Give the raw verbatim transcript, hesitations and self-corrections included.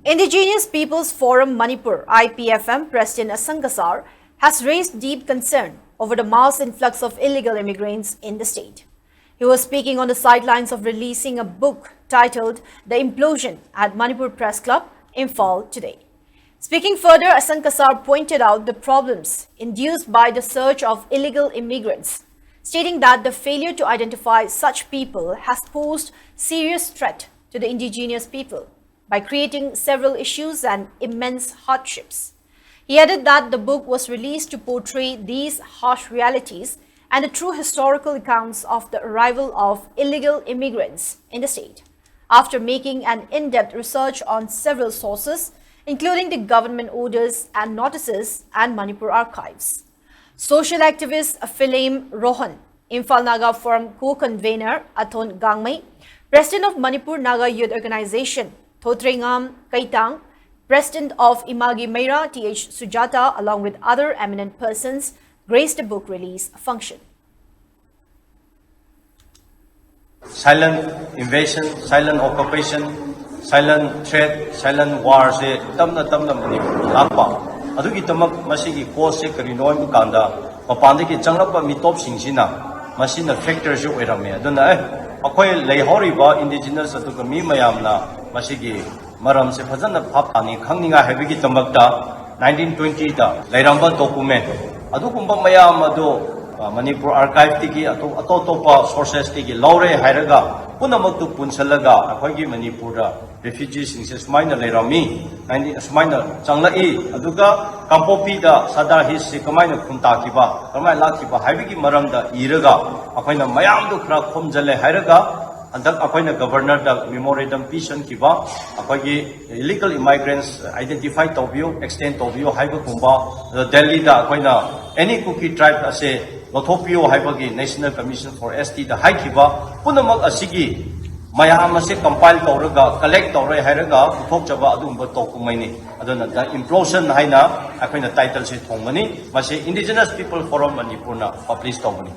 Indigenous Peoples Forum Manipur, I P F M, President Asang Kasar has raised deep concern over the mass influx of illegal immigrants in the state. He was speaking on the sidelines of releasing a book titled The Implosion at Manipur Press Club, Imphal, today. Speaking further, Asang Kasar pointed out the problems induced by the surge of illegal immigrants, stating that the failure to identify such people has posed serious threat to the indigenous people by creating several issues and immense hardships. He added that the book was released to portray these harsh realities and the true historical accounts of the arrival of illegal immigrants in the state, after making an in-depth research on several sources, including the government orders and notices and Manipur archives. Social activist Philem Rohan, Imphal Naga Forum co-convener Athon Gangmei, President of Manipur Naga Youth Organization Thotreingam Keitang, President of Imagi Meira Th Sujata, along with other eminent persons, graced the book release function. Silent invasion, silent occupation, silent threat, silent war ꯁꯦ ꯇꯞꯅ ꯇꯞꯅ ꯃꯅꯤꯄꯨꯔꯗ ꯂꯥꯛꯄ꯫ ꯑꯗꯨꯒꯤꯗꯃꯛ ꯃꯁꯤꯒꯤ cause ꯁꯦ ꯀꯔꯤꯅꯣ ꯍꯥꯏꯕ ꯀꯥꯟꯗ, ꯃꯄꯥꯟꯗꯒꯤ ꯆꯪꯂꯛꯄ ꯃꯤꯇꯣꯞꯁꯤꯡꯁꯤꯅ ꯃꯁꯤꯅ factor ꯁꯦ ꯑꯣꯏꯔꯝꯃꯦ꯫ ꯑꯗꯨꯅ ꯑꯦ, ꯑꯩꯈꯣꯏ ꯂꯩꯍꯧꯔꯤꯕ indigenous ꯑꯗꯨꯒ ꯃꯤ ꯃꯌꯥꯝꯅ ꯃꯁꯤꯒꯤ ꯃꯔꯝꯁꯦ ꯐꯖꯅ ꯚꯥꯞ ꯇꯥꯅꯤ ꯈꯪꯅꯤꯡꯉꯥꯏ ꯍꯥꯏꯕꯒꯤꯗꯃꯛꯇ nineteen twenty ꯗ ꯂꯩꯔꯝꯕ document ꯑꯗꯨꯒꯨꯝꯕ ꯃꯌꯥꯝ ꯑꯗꯨ, ꯑ, ꯃꯅꯤꯄꯨꯔ archive ꯇꯒꯤ ꯑꯇꯣꯞ ꯑꯇꯣꯞꯄ sources ꯇꯒꯤ ꯂꯧꯔꯦ ꯍꯥꯏꯔꯒ ꯄꯨꯝꯅꯃꯛꯇꯨ ꯄꯨꯟꯁꯤꯜꯂꯒ ꯑꯩꯈꯣꯏꯒꯤ ꯃꯅꯤꯄꯨꯔꯗ refugee ꯁꯤꯡꯁꯦ ꯁꯨꯃꯥꯏꯅ ꯂꯩꯔꯝꯃꯤ, ꯍꯥꯏꯗꯤ ꯑꯁꯨꯃꯥꯏꯅ ꯆꯪꯂꯛꯏ, ꯑꯗꯨꯒ ꯀꯥꯡꯄꯣꯛꯄꯤꯗ ꯁꯔꯗꯥꯔ ꯍꯤꯜꯁ ꯁꯤ ꯀꯃꯥꯏꯅ ꯈꯨꯟ ꯇꯥꯈꯤꯕ, ꯀꯃꯥꯏꯅ ꯂꯥꯛꯈꯤꯕ ꯍꯥꯏꯕꯒꯤ ꯃꯔꯝꯗ ꯏꯔꯒ ꯑꯩꯈꯣꯏꯅ ꯃꯌꯥꯝꯗꯨ ꯈꯔ ꯈꯣꯝꯖꯤꯜꯂꯦ ꯍꯥꯏꯔꯒ ꯍꯟꯗꯛ ꯑꯩꯈꯣꯏꯅ Governor ꯗ memorandum ꯄꯤꯁꯟꯈꯤꯕ ꯑꯩꯈꯣꯏꯒꯤ illegal immigrants identify ꯇꯧꯕꯤꯌꯨ, extend ꯇꯧꯕꯤꯌꯨ ꯍꯥꯏꯕꯒꯨꯝꯕ, ꯑꯗ ꯗꯦꯜꯂꯤꯗ ꯑꯩꯈꯣꯏꯅ any Kuki tribe ꯑꯁꯦ ꯂꯧꯊꯣꯛꯄꯤꯌꯨ ꯍꯥꯏꯕꯒꯤ National Commission for S T ꯗ ꯍꯥꯏꯈꯤꯕ ꯄꯨꯝꯅꯃꯛ ꯑꯁꯤꯒꯤ ꯃꯌꯥꯝ ꯑꯁꯦ compile ꯇꯧꯔꯒ, collect ꯇꯧꯔꯦ ꯍꯥꯏꯔꯒ ꯄꯨꯊꯣꯛꯆꯕ ꯑꯗꯨꯒꯨꯝꯕ ꯇꯣꯛ ꯀꯨꯝꯍꯩꯅꯤ꯫ ꯑꯗꯨꯅ The Implosion ꯍꯥꯏꯅ ꯑꯩꯈꯣꯏꯅ title ꯁꯦ ꯊꯣꯡꯕꯅꯤ꯫ ꯃꯁꯤ Indigenous People Forum ꯃꯅꯤꯄꯨꯔꯅ publish ꯇꯧꯕꯅꯤ꯫